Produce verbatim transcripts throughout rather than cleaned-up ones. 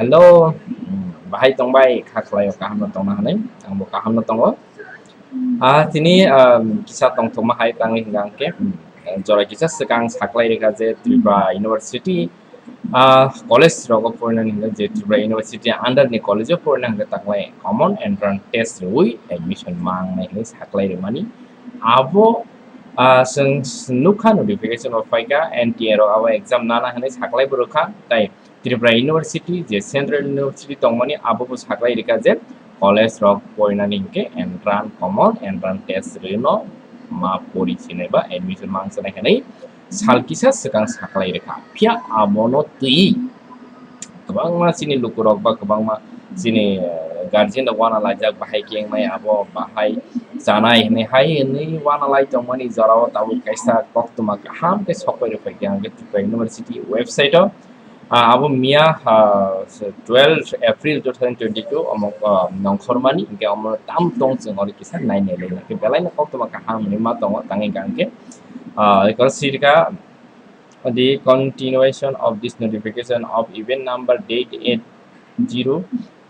Hello, hmm, bahai tongbai, kha khlaio, kaham no tongna hinwi, ang bo kaham no tongo. Ah, tini, ah, kisa tongthokma hai tangwi hwnka hwnkhe, hmm, jora kisa swkang saklai rwkha je Tripura University, ah, college rogo porinani hwnka je Tripura University under ni college o porina hwnka taklai common entrance test rwui admission mangnai hinwi saklai rwmani. Abo, ah, chwng nukha notification o phaikha N T A rok abo exam nana hinwi saklai bo rwkha, tai Tripura University, je Central University tongmani, abo bo saklai rwkha je college rok porinani hinkhe entrance, common entrance test rwino ma pori sinai ba admission mang sanai hinwi sal kisa swkang saklai rwkha. Phiya abono twi kwbangma chini lukurok ba kwbangma chini, eh, guardian rok wana laijak, bahai khe wngnai abo, bahai chanai hinwi hai hinwi wana lai tongmani jorao tabuk kaisa koktwma kaham khe sokpai rwphai khe ang khe Tripura University website o. Ah, abo miya, ah, twelve April two thousand twenty-two omo, ah, nongkhormani, hinkhe omo tam tong chwng oro kisa nainai lai, hinkhe belai no koktwma kaham hinwi ma tongo, tangwi hwnka hinkhe, ah, ekor sirka, the continuation of this notification of event number date eight zero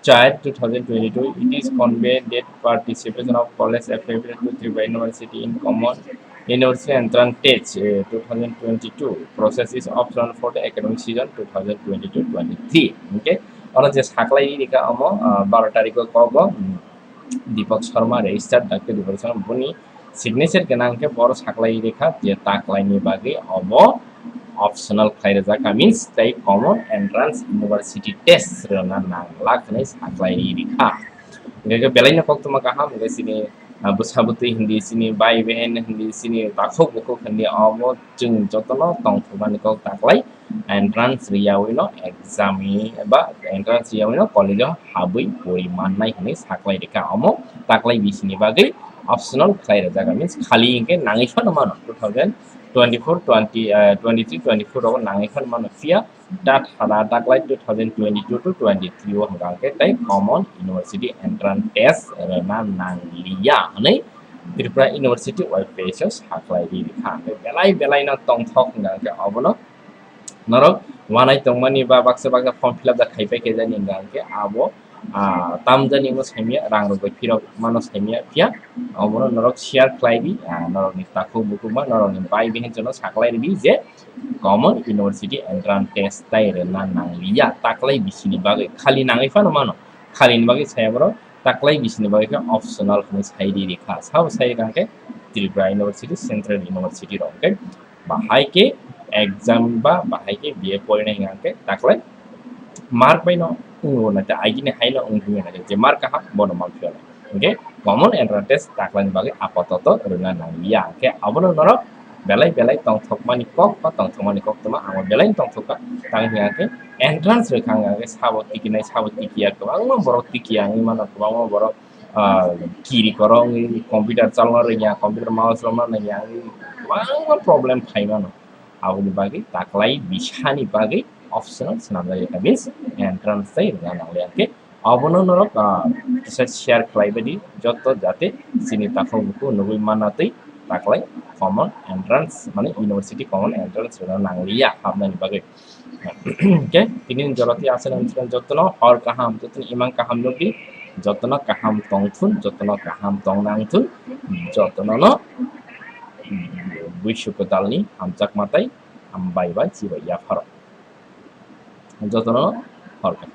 four two thousand twenty-two, it is conveyed that participation of college applicant to Tripura University in common University entrance test, eh, two thousand twenty-two process is optional for the academic season two thousand twenty-two twenty-three. Okay, oro je saklai rikha omo, ah, baro tarikh o kogo, hmm, Deepak Sharma, registered, Doctor Deepak Sharma, boni signature gwnang khe boro saklai rikha je taklaini bagwi obo optional khlai rwjak kha, means tei common entrance university test rwna nanglak hinwi saklai rikha. Hingkhe belai no koktwma kaham, hingkhe chini, ah, bwsa bwtwi hindi, chini bai behen hindi, chini takhuk bukhuk hindi, obo chwng jotono tongthokmani kok taklai entrance riyawino exam eba entrance riyawino college o habwi pori mannai hinwi saklai rikha. Omo taklai bisini bagwi optional khlai rwjak, means khali hinkhe nangwi phano mano two thousand twenty-four twenty, ah, twenty-three twenty-four rogo nangwi phano mano, phiya dat hada taklai two thousand twenty-two to twenty-three o hwnka khe tei common university entrance test rwna nangliya hinwi Tripura University web page o saklai rikha. Belai belai no tongthok hwnka khe obono norok wanai tongmani ba baksa baksa form fill up da khaipai khe jani hwnka khe abo, ah, tamjani mo saimya, rang rok bai phirok mano saimya, phiya obono norok share khlai di, ah, norokni takhuk bukhuk ba norokni bai behen jono saklai ridi je common university entrance test tai rwna nangliya taklai bisini bagwi, khali nangwi phano mano, khalini bagwi saya borok taklai bisini bagwi khe optional hinwi sai rikha, sabo sai rikha khe Tripura University, Central University rok, okay? Bahai khe exam ba bahai khe B A porinai hwnka khe taklai mark bai no wngo na, tei agini hai no wngwi na, je mark kaham bono manphiya na. Hingkhe common entrance test taklai ni bagwi apatoto rwna nangliya. Hingkhe abono norok belai belai tongthokmani kok ba tongthokmani koktwma amo belai tongthokma, tang hwnka khe entrance rwkha hwnka khe sabo tikinai sabo tikiya, kwbangma borok tikiya wngwi mano, kwbangma borok ah, kiri korok wngwi computer chalokna rwngya, computer mouse romna rwngya wngwi kwbangma problem phai mano. Aboni bagwi taklai bisani bagwi optional swnamjak, that means entrance tei rwna nangliya. Hwnkhe abono norok, ah, kisa share khlai baidi joto, jate chini takhuk bukhuk nugwi manna twi taklai common entrance, mane university common entrance rwna nangliya habnani bagwi. Okay, tini joroti aswk nang jotono hor kaham, jotono imang kaham nukdi, jotono kaham tongthun, jotono kaham tongnangthun, jotono no buisu kwtalni hamjakma tei hambai bai chibai yapharo. Jotono hor kaham.